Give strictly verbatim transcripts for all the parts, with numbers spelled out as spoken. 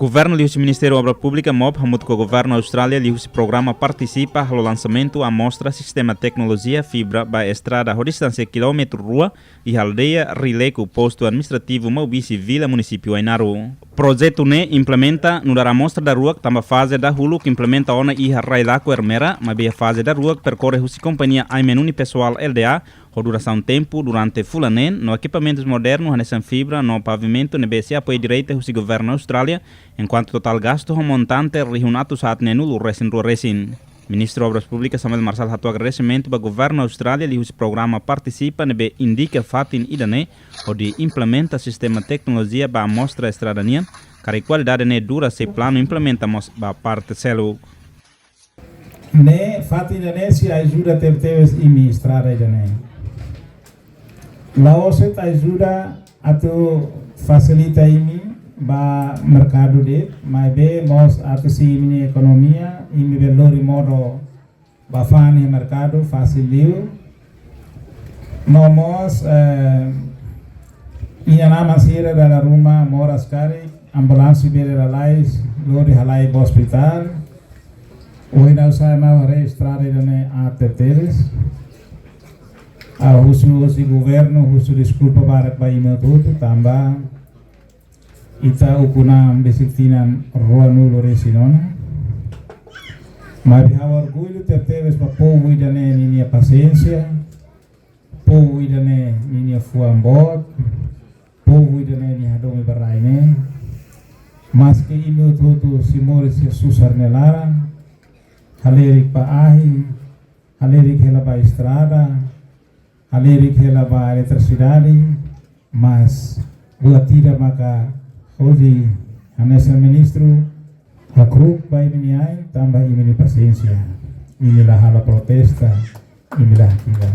Governu liuhusi Ministériu Obra Públika, MOP, hamutuk ho Governu Austrália liuhusi programa Partisipa halo lansamentu amostra sistema teknolojia fibra ba estrada ho distánsia kilómetru rua iha aldeia Rileku, postu administrativu Maubisse Vila, munisípiu Ainaro. Projetu ne'e implementa nu'udar amostra daruak, tanba faze dahuluk implementa ona iha Railaco Ermera, maibé faze daruak perkorre husi kompañia Aimen Unipessoal Lda, ho durasaun tempu durante fulan neen, no ekipamentus modernu hanesan fibra no pavimentu ne'ebé sei apoiu direta husi Governu Austrália, enkuantu totál gastu ho montante rihun atus haat neenulu resin rua resin. Ministru Obras Públikas Samuel Marçal hato'o agradesimentu ba Governu Austrália liuhusi programa Partisipa ne'ebé indika fatin ida-ne'e hodi implementa sistema teknolojia ba amostra estrada nian, karik kualidade ne'e dura sei planu implementa mós ba parte seluk. Ne'e, fatin ida-ne'e sei ajuda tebetebes imi estrada ida-ne'e. La'ós de'it ajuda atu fasilita imi ba merkadu de'it, maibé mós atu simu imi-nia ekonomia, imi bele lori modo ba fa'an iha merkadu fasil liu. No mós, eh, inan-aman sira dala ruma moras karik, ambulánsia bele lalais, lori halai ba ospitál. Ohin ha'u sai mai haree estrada ida-ne'e aat tebes. Ha'u husu, husu governu, husu deskulpa barak ba imi hotu-hotu, tanba ita ukun an besik tinan ruanulu resin ona. Maibé ha'u orgullu tebetebes ba povu ida-ne'e ninia pasiénsia, povu ida-ne'e ninia fuan boot, povu ida-ne'e nia hadomi ba rai ne'e. Maski imi hotu-hotu sei moris iha susar nia laran, halerik ba ahi, halerik hela ba estrada, halerik hela ba eletrisidade, mas buat ida maka hodi hanesan ministru hakru'uk ba imi-nia ain tanba imi-nia pasiénsia. Imi la halo protesta, imi la hakilar.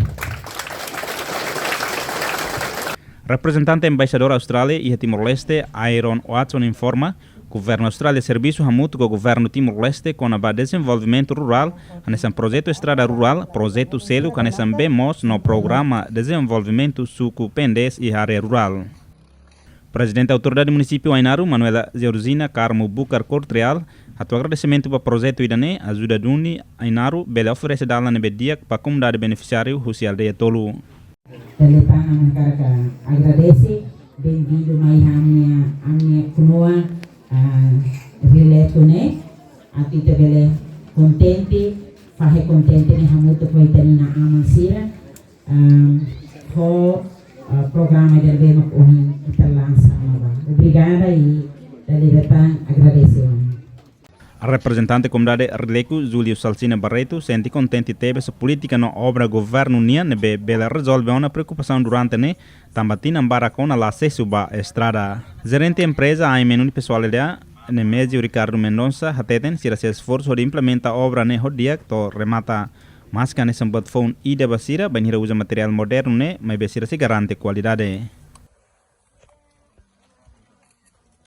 Reprezentante Embaixadór Austrália iha Timor-Leste, Aaron Watson, informa, Governu Austrália servisu hamutuk ho Governu Timor-Leste kona-ba dezenvolvimentu rurál, hanesan projetu estrada rurál, projetu seluk hanesan bee moos no programa dezenvolvimentu suku P N D S iha área rurál. Prezidente Autoridade Munisípiu Ainaro, Manuela Georgina Carmo Bucar Cortrial, hato'o agradesimentu ba projetu ida-ne'e, ajuda duni Ainaro bele oferese dalan ne'ebé di'ak ba komunidade benefisiáriu husi aldeia tolu. Dala ida tan ami hakarak agradese, benvindu mai iha ami-nia, ami-nia knua, ah, Rileku ne'e, atu ita bele kontente, fahe kontente ne'e hamutuk ho ita-nia inan-aman sira, ah, ho, ah, programa ida-ne'ebé mak ohin ita lansa ona ba. Obrigada i dala ida tan agradese ona. Reprezentante komunidade Rileku, Júlio Salsina Barreto, sente kontente tebes ho polítika no obra governu nian ne'ebé bele rezolve ona preokupasaun durante ne'e, tanba tinan barak ona la asesu ba estrada. Jerente empreza Aimen Unipessoal Lda, Nemésio Ricardo Mendonça, hateten sira sei esforsu hodi implementa obra ne'e ho di'ak to'o remata. Maski hanesan buat foun ida ba sira, bainhira uza materiál modernu ne'e, maibé sira sei garante kualidade.